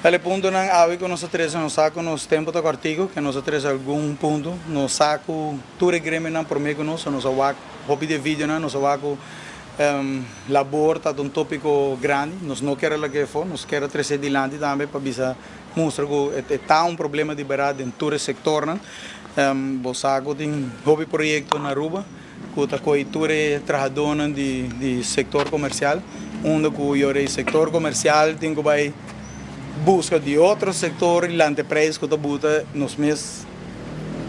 E puntonan awe ku nos a trese, nos sa ku nos tempu ta kòrtiku, ke nos a trese algun punto. Nos sa ku tur e gremionan promé ku nos, nos a wak hopi di e videonan, nos a wak ku labor ta un tópiko grandi. Nos no kier a lag'é afó, nos kier a trese dilanti tambe pa bisa mustra ku e ta un problema di bèrdat den tur e sektornan. Bo sa ku tin hopi proyekto na Aruba ku ta kohe tur e trahadónan di sektor komersial, unda ku yora e sektor komersial tin ku bai buska di otro sektor i lanta e preis ku ta buta nos mes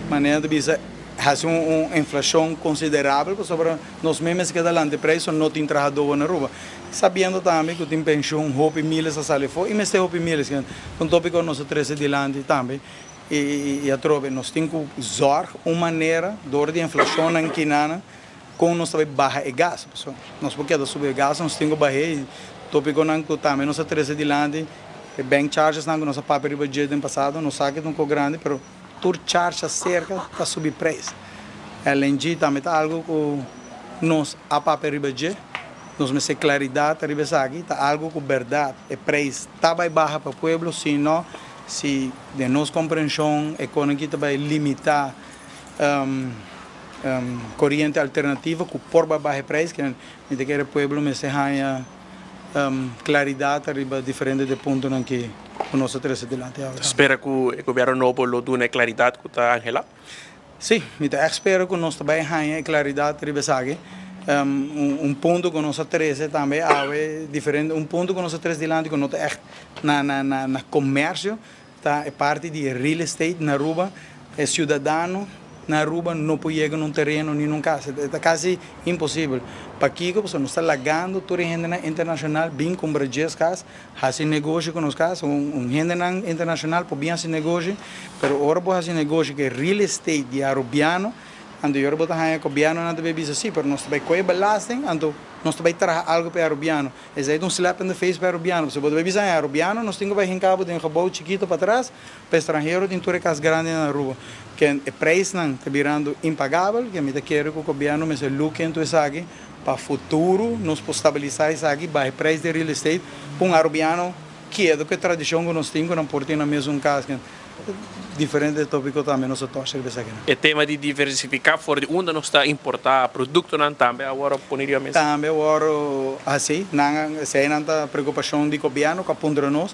manera ta bisa hasi un inflashon konsiderabel pasobra nos mes mester keda lanta e preis so no tin trahadó na Aruba. Sabiendo tambe ku tin penshun hopi miles a sali afó i mester hopi miles. Un tópiko nos a trese dilanti tambe. I atrobe nos tin ku zòrg un manera dor di inflashonnan kinanan kon nos ta bai baha e gas. Pasobra nos por keda subi e gas, nos tin ku bah'é i topikonan ku tambe nos a trese dilanti, e bank chargesnan ku nos a papia riba dje den pasado, nos sa ke ta un kos grandi pero tur charge aserka ta subi preis. LNG tambe ta algu ku nos a papia riba dje, nos mester klaridat riba esaki, ta algu ku bèrdat e preis ta bai baha pa pueblo, si no Si den nos komprenshon e konoki ta bai limitá koriente alternativo ku por bai baha e preis, mi ta kere pueblo mester haña klaridat riba diferente di e puntonan ku nos a trese dilanti awe. Ta spera ku e gobièrnu nobo lo duna e klaridat ku ta anhelá? Sí, mi ta ègt spera ku nos ta bai haña e klaridat riba esaki. Un punto ku nos a trese tambe awe diferente, un punto ku nos a trese dilanti ku no ta ègt na na na na komersio ta e parti di e real estate na Aruba. E siudadano na Aruba no por yega na un tereno ni na un kas. E ta kasi imposibel. Pakiko? Pasobra nos ta lagando tur e hendenan internashonal bin kumpra djes kas. Hasi negoshi ku nos kas, un hendenan internashonal por bin hasi negoshi, pero ora bo hasi negoshi ku e real estate di Arubiano, anto i ora bo ta haña gobièrnunan ta bai bisa si, pero nos ta bai kohe belasting, anto nos ta bai traha algu pa e Arubiano. Esei ta un slap in the face pa e Arubiano, pasobra bo ta bai bisa e Arubiano nos tin ku bai hinka bo den gebou chikito patras, pa e stranhero tin tur e kas grandi na Aruba. Ken e preisnan ta birando impagabel, ke mi ta kere ku gobièrnu mester look into esaki. Pa futuro nos por stabilisa esaki, baha e prijs di real estate pa un Arubiano keda cu e tradicion cu nos tin cu nan por tin nan mesun cas. Diferente topico tambe nos a toca riba esakinan. E tema di diversifica for di unda nos ta importa productonan tambe a worde poni riba mesa. Tambe a worde haci. Nan, esey nan ta preocupacion di gobierno cu a puntra nos,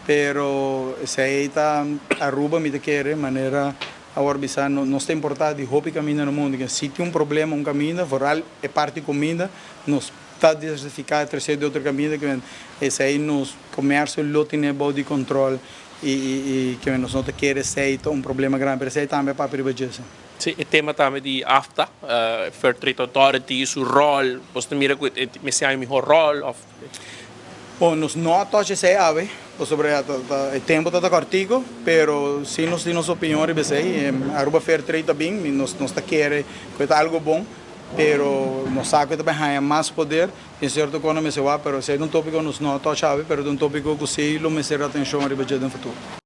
pero esey ta Aruba mi ta kere manera Awor bisa no nos ta importá di hopi kaminda na mundu ke si tin un problema un kaminda vooral e parti kuminda nos ta diversifiká e tresé di otro kaminda ke esei nos komersio lo tene bou di kontrol i i ke nos no ta kere esei ta un problema grandi pero esei tambe a papia riba dje. Si e tema tambe di AFTA, Fair Trade Authority, su ròl, bos ta mira ku e mester haña un mihó ròl òf? Bon, nos no a tocha esei awe, pasobra ya ta ta e tempo ta ta kòrtiku, pero si nos tin nos opinion riba esei. Aruba Fair Trade ta bin, mi nos nos ta kere ku e ta algu bon, pero nos sa ku e ta bai haña mas poder, den sierto kos no mester wak, pero esei ta un tópiko nos no a tocha awe, pero ta un tópiko ku si lo mester atenshon riba dje den futuro.